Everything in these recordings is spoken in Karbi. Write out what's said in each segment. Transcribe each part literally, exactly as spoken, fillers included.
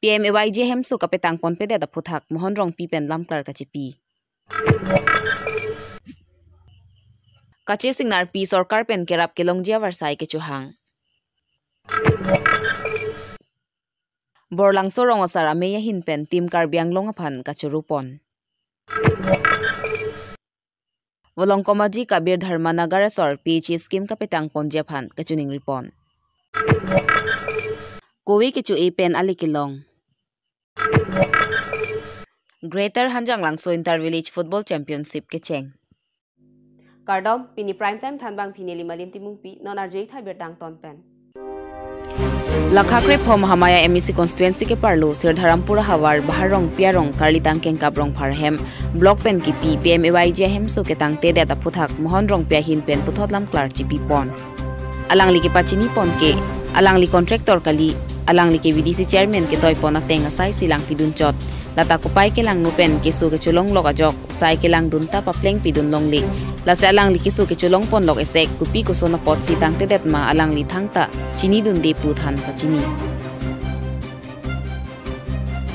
P M A Y G ahemso kapetang ponpedet aphuthak Mohon Rongpi pen lamklar kachipi. Kache Singnarpi sorkar pen kerap kelongji avarsai kechohang. Borlangso rong asar amei ahin pen Team Karbi Anglong aphan kachoro pon. Volongkom Aji Kabir Dharma Nagar asor P H E scheme kapetang ponji aphan kachiningri pon. Kove kecho-e pen ale kelong. Greater Hanjanglangso Inter Village Football Championship kecheng. Kardom, pini Prime Time thanbang pini Limalin Timungpi, non arju-ik tha birta angton pen. Lakha krepho Mahamaya M A C constituency keparlo Sirdharampur ahavar Bahar Rongpi arong Karlitang Kengkap Rongphar ahem block pen kipi P M A Y G ahemso ketangtedet aphuthak Mohon Rongpi ahin pen puthot lamklar chipi pon. Alangli kepachini pon ke, alangli contractor kali, alangli ke V D C chairman ketoi pon ateng asai si langpidun chot. Lata kopai kelangno pen keso kecholong lok ajok, sai kelangdun ta papleng pidun longle. Lasi alangli keso kecholong pon lok esek, kopi koson apotsi tangtedet ma alangli thangta chinidunde pu than pachini.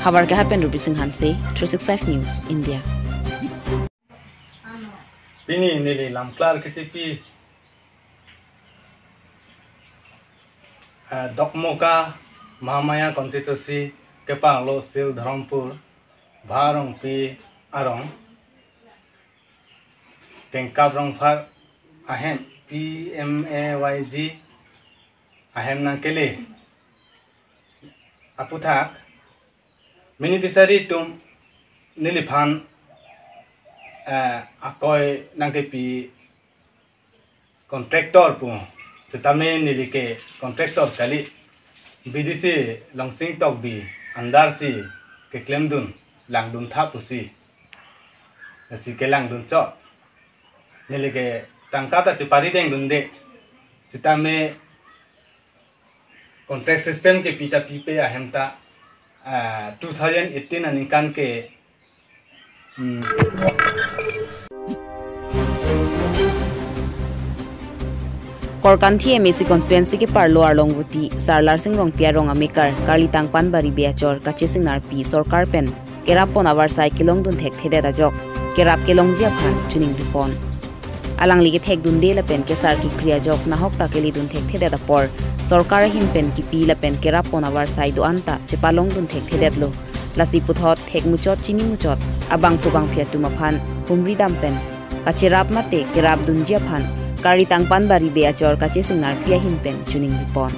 Havar Kehat pen Ruby Singh Hanse, three six five News, India. Pini neli lamklar kechipi, eh, Dokmoka Mahamaya constituency keparlo Sirdharampur Bahar Rongpi arong Kengkap Rongphar ahem P M A Y G ahem nangkele aphuthak beneficiary atum neliphan, eh, akoi nangkepi contractor pu, setame neli ke contractor kali, V D C Longsing Tokbi under si keklemdun langdun tha pusi, si kelangdun chot. Neli ke tangka ta chepari dengdunde, setame contract system kepi ta pipe ahem ta, ah, two thousand eighteen aningkan ke, hmm. Korkanthi M A C constituency keparlo Arlongvoti, Sar Larsing Rongpi arong amekar, Karlitang Panbari Bey achor, Kache Singnarpi sorkar pen kerap pon avarsai kelongdun thekthedet ajok, kerap kelongji aphan chiningri pon. Alangli kethekdunde lapen kesar kekri ajok nahok ta keledun thekthedet apor, sorkar ahin pen kipi lapen kerap pon avarsai do-an ta chepalongdun thekthedetlo. Lasi puthot thekmuchot chinimuchot abangphu bangphi atum aphan humri dam pen kacherap mate kerapdunji aphan Karlitang Panbari Bey achor Kache Singnarpi ahin pen chiningri pon.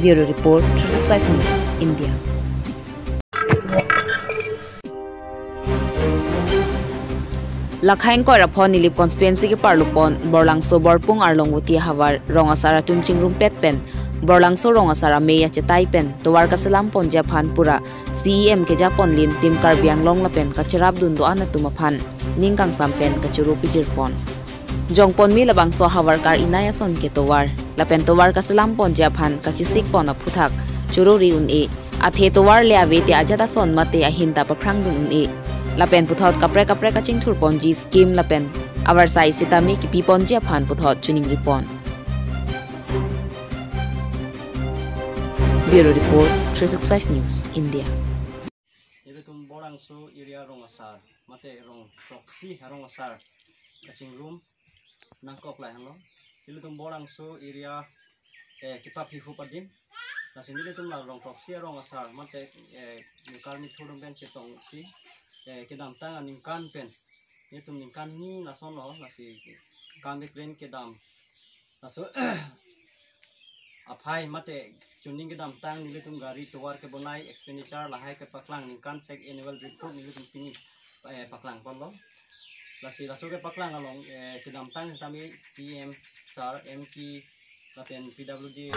Bureau Report, three six five News, India. Lakha ingkoi ra pho Nilip constituency keparlo pon Borlangso Borpung Arlongvoti ahavar rong asar atum chingrumpet pen Borlangso rong asar amei achetai pen tovar kaselam ponji aphan pura C E M keja ponlin Team Karbi Anglong lapen kacherapdun do-an atum aphan ning kangsam pen kachoro pijir pon. Jongponme labangso ahavar kar-inai ason ke tovar lapen tovar kaselam ponji aphan kachesik pon aphuthak choro ri un-e. Athe tovar le ave te ajat ason mate ahin ta paphrangdun un-e. Lapen puthot kaprek kaprek kachingthur ponji scheme lapen avarsai sitame kipi ponji aphan puthot chiningri pon. Bureau Report, three six five News, India. Ilitum Borlangso area rong asar mate rong throksi arong asar kachingrum nangkok lahelo. Ilitum Borlangso area, eh, kipap hihup adim. Lasi nelitum la rong throksi arong asar mate, eh, ningkan ni thurung pen chetongsi, eh, kedamtang aningkan pen nelitum ningkan ni lason lo, lasi kam keklen kedam. Laso aphai mate chuning kedamtang nelitum gari tovar kebonai expenditure lahai kepaklang ningkan sek annual report nelitum pini, eh, paklang ponlo. Lasi laso kepaklang along, eh, kedamtang sitame C M sir, M P lapen P W D.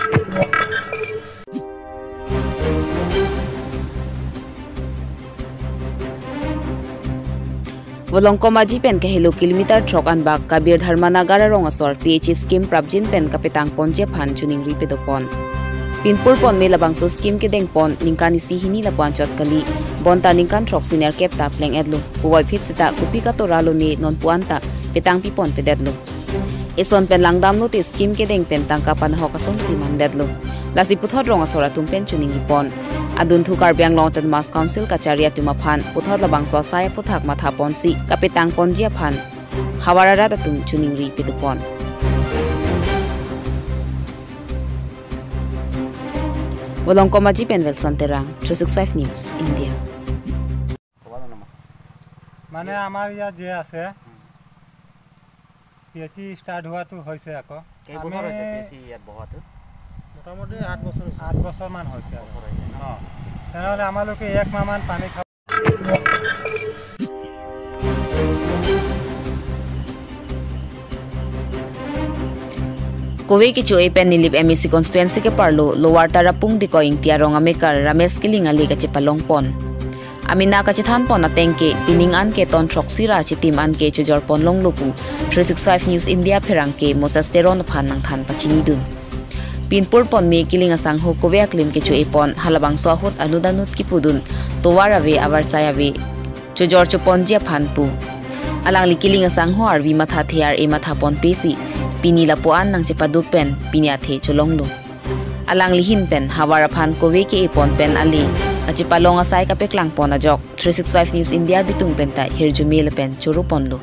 Volongkom Aji pen kahelo kilometer throk anbak Kabir Dharma Nagar arong asor P H E scheme prapjin pen kapetang ponji aphan chiningri pedo pon. Pinpur ponme labangso scheme kedeng pon ningkan isi hini lapu-an chot kali, bonta ningkan throksi nerkep ta pleng-etlo. Puvoiphit seta kopi katora lone nonpu-an ta petangpi ponpedetlo. Eson pen langdamlote scheme kedeng pen tangka panahok asonsi mandetlo. Lasi puthot rong asor atum pen choningri pon. Adunthu Karbi Anglong Autonomous Council kachari atum aphan puthot labangso asai aphuthak matha ponsi kapetang ponji aphan havar arat atum choningri pidun pon. Volongkom Aji pen Wilson Terang, three six five News, India. মানে আমাৰ ইয়াত যে আছে, P H C start হোৱাটো হৈছে আকৌ। কেইবছৰ আমি হৈছে পি এইচ চি ইয়াত বহোৱাটো? মোটামুটি আঠ বছৰ হৈছে। আঠ বছৰমান হৈছে আৰু। বছৰ হৈছে ন? অ। তেনেহ'লে আমালোকে এক মাহমান পানী খাব। Kove kecho-e pen Nilip M A C constituency ke-arlo Lower Tarapung Dikoi Ingti arong amekar Ramesh Killing ale kachepalong pon. Amena kachethan pon ateng ke pining an ke ton throksi ra chitim an ke chojor pon longlo pu three six five News India pherangke Moses Teron aphan nangthan pachini dun. Pinpur ponme Killing asangho kove aklim kecho-e pon halabangso ahut anut anut kipudun tovar ave avarsai ave chojor choponji aphan pu. Alangli Killing asangho arvi mathathe ar-e matha ponpe si pini lapu an nangchepaduk pen pini athe cholonglo. Alangli ahin pen havar aphan kove ke-e pon pen ale kachepalong asai kapeklang pon ajok three six five News India bitung pen ta hirjume lapen choro ponlo.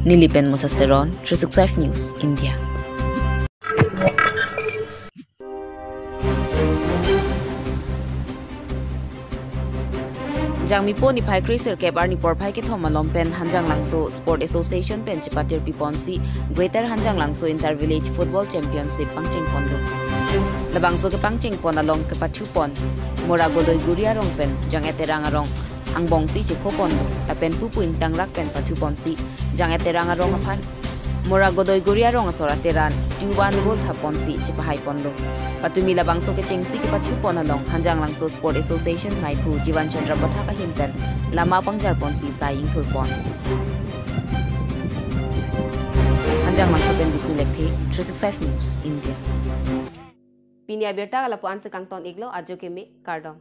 Nilip pen Moses Teron, three six five News India. Jangmipo niphai kre sirkep arni porphai kethom along pen Hanjanglangso Sport Association pen chepatirpi ponsi Greater Hanjanglangso Inter Village Football Championship pangcheng ponlo. Labangso kepangcheng pon along kepathu pon Mora Godoiguri arong pen Jang-et Terang arong angbongsi chepho ponlo. Lapen pupu ingtangrak pen pathu ponsi Jang-et Terang arong aphan Mora Godoiguri arong asor ateran two one goal tha ponsi chepahai ponlo. Patumi labangso kechengsi kepathu pon along Hanjanglangso Sport Association maiphu Jivan Chandra Pathak ahin pen lama pangjar ponsi sai ingthur pon. Hanjanglangso pen Bisnu Lekthe, three six five News, India. Pini abirta lapu-an si kangton iklo, ajo keme, kardom.